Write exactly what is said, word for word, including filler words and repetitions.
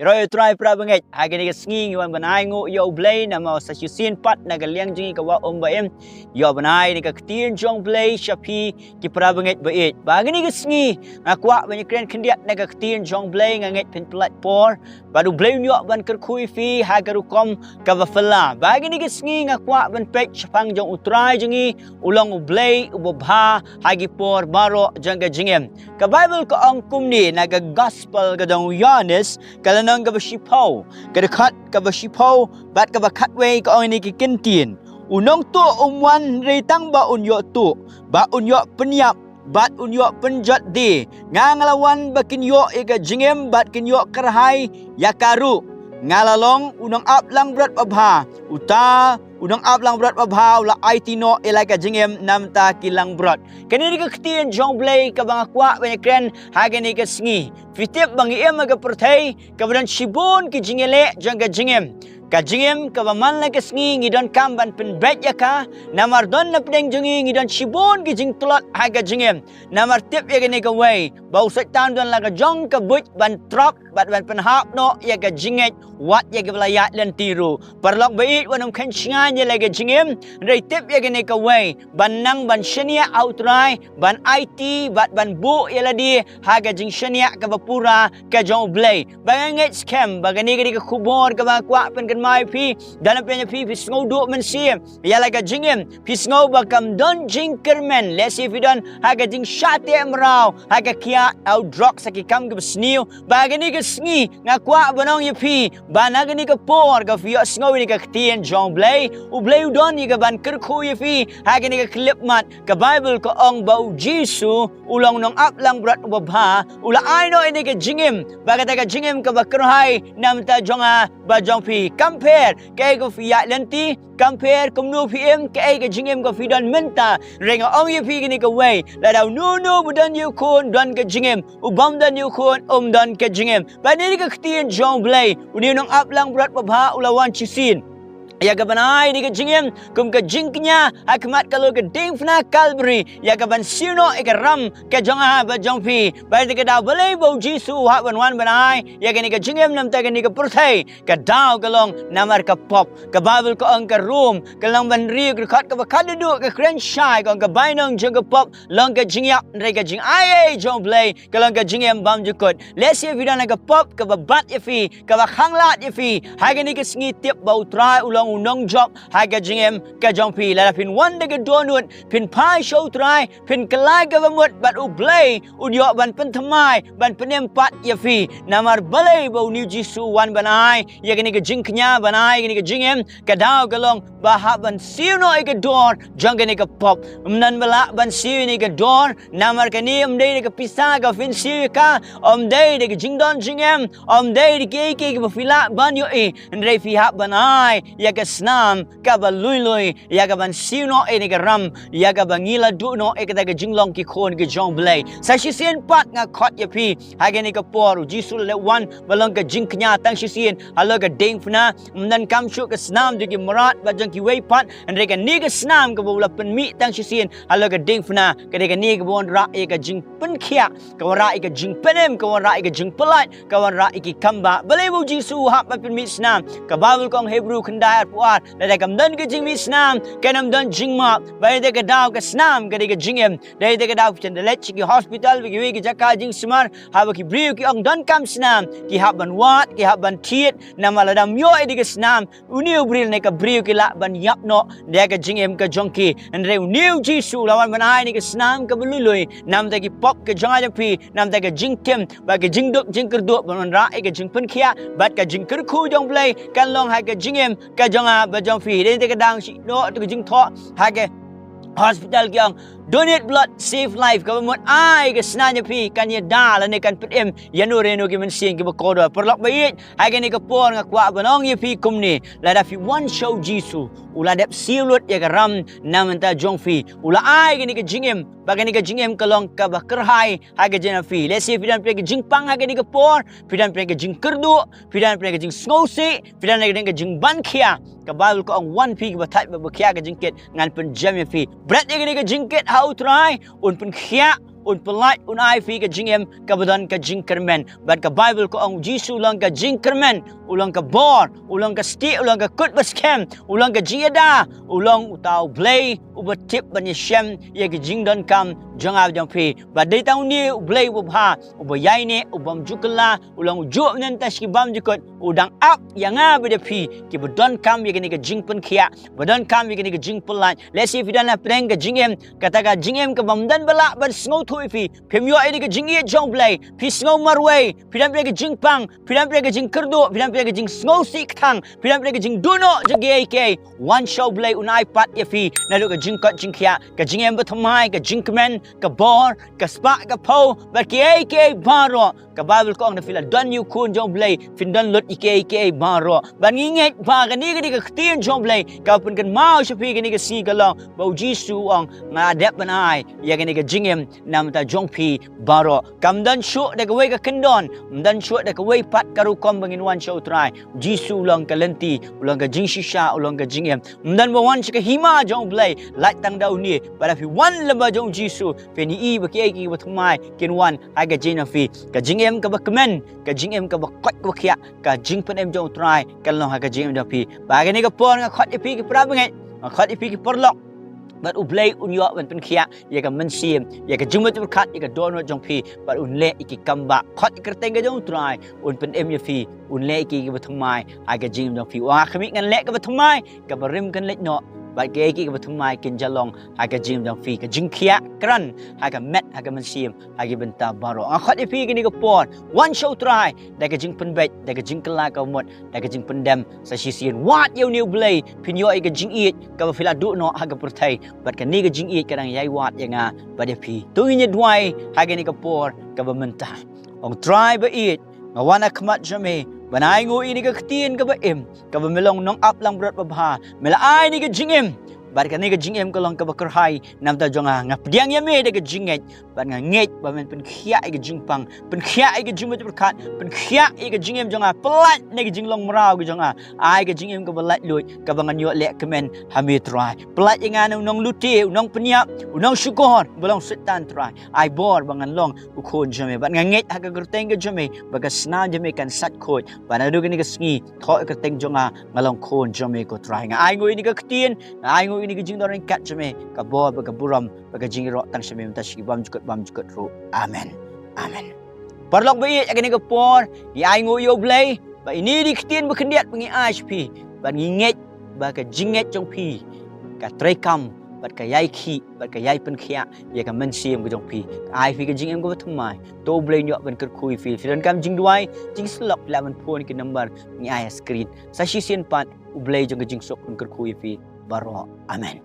Ïaroh ïa u Trai para bangeit, ha kane ka sngi ngi wan ban ai nguh ïa u Blei namar sa shisien pat na ka liang jong ngi ka Wah Um Ba Im, ïa u ban ai ïa ka ktien jong u Blei sha phi ki para bangeit ba ïeit. Ba ha kane ka sngi nga kwah ban ïakren khyndiat na ka ktien jong u Blei, nga ngeit phin pynlait por bad u Blei un ïoh ban kyrkhu ïa phi ha ka rukom kaba phylla. Ba ha kane ka sngi nga kwah ban peit shaphang jong u Trai jong ngi, u long u Blei uba bha ha ki por baroh jong ka jingim. Ka Baibl ka ong kumne na ka Gospel ka jong u Ïoannis, ka lynnong kaba shiphew, ka dkhot kaba shiphew bad kaba khatwei, ka ong ïa kine ki kyntien: U nongtuh um wan hynrei tang ba un ïoh tuh, ba un ïoh pynïap bad un ïoh pynjot die. Nga, nga la wan ba kin ïoh ïa ka jingim bad kin ïoh kyrhai ïa ka ruh. Nga la long u nongap langbrot babha. Uta u nongap langbrot babha u la aiti noh ïa la ka jingim na bynta ki langbrot. Kane dei ka ktien jong u Blei kaba nga kwah ban ïakren ha kane ka sngi. Phi tip ba ngi im ha ka pyrthei kaba don shibun ki jingïaleh jong ka jingim. Ka jingim kaba man la ka sngi ngi donkam ban pynbeit ïa ka, namar don na pdeng jong ngi ngi don shibun ki jingtlot ha ka jingim. Namar tip ïa kane kawei, ba u Soitan don la ka jong ka buit ban trap bad ban pynhap noh ïa ka jingngeit, wat ïa kiba la ïaid lynti ruh. Paralok ba ïeit, wat nym kheiñ shngaiñ ïa la ka jingim, hynrei tip ïa kane kawei, ban nang ban shaniah ha u Trai, ban aiti bad ban buh ïa lade ha ka jingshaniah kaba pura ka jong u Blei. Ba nga ngeit skhem ba kane ka dei ka khubor kaba nga kwah pynkynmaw ïa phi. Don na pdeng jong phi, phi sngew duh mynsiem ïa la ka jingim, phi sngew ba kam don jingkyrmen, lehse phi don ha ka jingshah teh mraw, ha ka kiad, ha u drugs, ha ki kam kiba sniew. Ba ha kane ka sngi nga kwah ban ong ïa phi ba na kane ka por kaba phi ïohsngew ïa kane ka ktien jong u Blei, u Blei u don ïa kaban kyrkhu ïa phi ha kane ka khyllipmat. Ka Baibl ka ong ba u Jisu u long u nongap langbrot uba bha, u la ai noh ïa kane ka jingim, ba kata ka jingim kaba kyrhai na bynta jong nga bad jong phi. Kam pher kaei kaba phi ïaid lynti, kam pher kumno phi im, kaei ka jingim kaba phi don mynta, hynrei nga ong ïa phi kane kawei, lada uno uno uba don ïa u Khun don ka jingim, u bym don ïa u Khun um don ka jingim. Ba kane dei ka ktien jong u Blei. Une u nongap langbrot babha u la wan shisien ïa kaban ai ïa kane ka jingim kum ka jingkñia ha khmat ka lor ka diengphna Kalbari, ïa kaban siew noh ïa ka ram ka jong nga bad jong phi. Ba kata ka daw balei ba u Jisu u hap ban wan ban ai ïa kane ka jingim na bynta kane ka pyrthei? Ka daw ka long namar ka pop. Ka Baibl ka ong, ka Rom ka lynnong ba hynriew, ka dkhot kaba khatduh, ka kren shai, ka ong ka bainong jong ka pop long ka jingïap, hynrei ka jingai ei jong u Blei ka long ka jingim bymjukut. Lehse phi don ha ka pop kaba bat ïa phi, kaba khanglad ïa phi. Ha kane ka sngi tip ba u Trai u long u nongjop ha ka jingim ka jong phi. Lada phin wan da ka dohnud, phin phai sha u Trai, phin kylla kaba mut, bad u Blei un ïoh ban pynthymmai, ban pynim pat ïa phi. Namar balei ba une u Jisu u wan ban ai ïa kane ka jingkñia, ban ai ïa kane ka jingim? Ka daw ka long ba hap ban siew noh ïa ka dor jong kane ka pop. Ym don ba lah ban siew ïa kane ka dor, namar kane ym dei da ka pisa kaba phin siew ïa ka, ym dei da ka jingdon jingem, ym dei da kiei kiei kiba phi lah ban ïohi, hynrei phi hap ban ai ïa ka snam kaba lui lui, ïa kaban siew noh ïa kane ka ram, ïa kaba ngi la duh noh ïa kata ka jinglong ki khun ki jong u Blei. Sa shisien pat nga khot ïa phi ha kane ka por, u Jisu u la dep wan ban long ka jingkñia tang shisien halor ka diengphna. Ym donkam shuh ka snam jong ki mrad bad jong kiwei pat, hynrei kane ka snam kaba u la pynmih tang shisien halor ka diengphna, ka dei kane kaba wanrah ïa ka jingpynkhiah, ka wanrah ïa ka jingpynim, ka wanrah ïa ka jingpyllait, ka wanrah ïa ki kambah. Balei ba u Jisu u hap ban pynmih snam? Ka Baibl ka ong, Hebru khyndai arphew ar, lada kam don ka jingmih snam kan ym don jingmap. Ba ïa kata ka daw ka snam ka dei ka jingim. Da ïa kata ka daw phi jan da leit sha ki hospital bad kiwei ki jaka jingsumar, haba ki briew ki ong donkam snam, ki hap ban wad, ki hap ban thied, namar lada ym ïoh ïa kata ka snam, une u briew ne ka briew ki lah ban ïap noh da ka jingim ka jong ki. Hynrei une u Jisu u la wan ban ai ïa kane ka snam kaba lui lui na bynta ki pop ka jong nga jong phi, na bynta ka jingtim bad ka jingduk jingkyrduh, ban wanrah ïa ka jingpynkhiah bad ka jingkyrkhu jong u Blei kan long ha ka jingim ka jong nga bad jong phi. Da ïa kata ka daw shu noh tu ka jingthoh ha ka hospital, ki ong, donate blood, save life, kaba mut ai ka snam jong phi kan ïada lane kan pynim ïano re ïano ki mynsiem kiba kordor. Paralok ba ïeit, ha kane ka por nga kwah ban ong ïa phi kumne, lada phi wan sha u Jisu, u la dep siew lut ïa ka ram na bynta jong phi. U la ai kane ka jingim, ba kane ka jingim ka long kaba kyrhai ha ka jingim jong phi. Lehse phi don pyrshah ka jingpang ha kane ka por, phi don pyrshah ka jingkyrduh, phi don pyrshah ka jingsngewsih, phi don pyrshah ka jingban khia. Ka Baibl ka ong, wan phi kiba thait bad ba khia ka jingkit, ngan pynjem ïa phi. Bret ïa kane ka jingkit ha u Trai, un pynkhiah, un pyllait, un ai phi ka jingim kaba don ka jingkyrmen. Bad ka Baibl ka ong, Jisu u long ka jingkyrmen, u long ka bor, u long ka stieh, u long ka kut ba skhem, u long ka jingïada, u long uta U Blei uba tip ban ïashem ïa ka jingdonkam jong nga jong phi. Bad dei tang une U Blei uba bha, uba ïaineh, u bym ju kylla, u long ujuh mynta sha ki bymjukut, u dang ap ïa nga bad ïa phi kiba donkam ïa kane ka jingpynkhiah, ba donkam ïa kane ka jingpyllait. Lehse phi don hapdeng ka jingim, kata ka jingim kaba ym don ba lah ban sngewthuh ïa phi. Phim ïoh ïa ka jingïeit jong U Blei, phi sngew marwei, phi don hapdeng ka jingpang, phi don hapdeng ka jingkyrduh, phi don hapdeng ka jingsngewsih kthang, phi don hapdeng ka jingduhnoh jong kiei kiei. Wan sha U Blei, un ai pat ïa phi naduh ka jingkoit jingkhiah, ka jingim bathymmai, ka jingkmen, ka bor, ka spah ka phew, bad kiei kiei baroh. Ka Baibl ka ong, da phi la don ïa u Khun jong U Blei, phin don lut ïa kiei kiei baroh. Bad ngi ngeit ba kane ka dei ka ktien jong U Blei kaba pynkynmaw sha phi kane ka sngi, ka long ba U Jisu u ong, nga dep ban ai ïa kane ka jingim namar jong phi baroh. Kam don shuh da kawei ka kyndon, ym don shuh da kawei pat ka rukom ba ngin wan sha U Trai. U Jisu u long ka lynti, u long ka jingshisha, u long ka jingim. Ym don ba wan sha ka hima jong U Blei lait tang da une. Bad da phi wan lyngba jong U Jisu, phin ïohi ba kiei kiei kiba thymmai kin wan ha ka jingim jong phi. Ka jingim kaba kmen, ka jingim kaba koit kaba khiah, ka jingpynim jong U Trai kan long ha ka jingim jong phi. Bad kane ka por nga khot ïa phi ki para bangeit, nga khot ïa phi ki paralok, bad U Blei un ïoh ban pynkhiah ïa ka mynsiem, ïa ka jingmut jingpyrkhat, ïa ka dohnud jong phi, bad un leh ïa ki kam ba khot ïa ka kyrteng ka jong U Trai, un pynim ïa phi, un leh ïa ki kiba thymmai ha ka jingim jong phi. Wat khmih, ngan leh kaba thymmai, kaba rim kan leit noh, bad kiei kiei kiba thymmai kin ïalong ha ka jingim jong phi. Ka jingkhiah kren ha ka met, ha ka mynsiem, ha ki bynta baroh. Nga khot ïa phi kane ka por, wan sha U Trai da ka jingpynbeit, da ka jingkylla ka mut, da ka jingpyndem sa shisien. Wad ïa une U Blei, phin ïoh ïa ka jingïeit kaba phi la duhnoh ha ka pyrthei. Bad kane ka jingïeit ka dang ïai wad ïa nga bad ïa phi. To ngin ïa duwai ha kane ka por kaba mynta. Ong Trai ba ïeit, nga wan ha khmat jong me ban ainguh ïa kane ka ktien kaba im, kaba me long nongap langbrot babha. Me la ai ïa kane ka jingim, bad kane ka jingim ka long kaba kyrhai namar jong nga. Nga pdiang ïa me da ka jingngeit, bad nga ngeit ba men pynkhiah ïa ka jingpang, pynkhiah ïa ka jingmut jingpyrkhat, pynkhiah ïa ka jingim jong nga, pyllait na ka jinglong mraw ka jong nga. Ai ka jingim kaba laitluid, kaba ngan ïoh leh kmen ha me Trai. Pyllait ïa nga na u nonglute, u nongpynïap, u nongshukor ba long Soitan Trai. Ai bor ba ngan long u khun jong me. Bad nga ngeit ha ka kyrteng ka jong me ba ka snam jong me kan sait khuid. Bad naduh kane ka sngi, thoh ïa ka kyrteng jong nga, nga long khun jong me ko Trai. Nga ainguh ïa kane ka ktien, nga ainguh ïa kane ka jingdon ryngkat jong me, ka bor bad ka burom bad ka jingïaroh tang sha me mynta sha ki bymjukut bymjukut ruh. Amen. Amen. Paralok ba ïeit, ha kane ka por ngi ainguh ïa U Blei ba ine i dei i ktien bakhyndiat ba ngi ai sha phi, bad ngi ngeit ba ka jingngeit jong phi ka treikam bad ka ïai khih bad ka ïai pynkhiah ïa ka mynsiem ka jong phi, ka ai phi ka jingim kaba thymmai. To U Blei un ïoh ban kyrkhu ïa phi. Phi donkam jingduwai, jingsyllok, phi lah ban phone ki number ngi ai ha screen. Sa shisien pat, U Blei jong ka jingsuk un kyrkhu ïa phi baroh. Amen.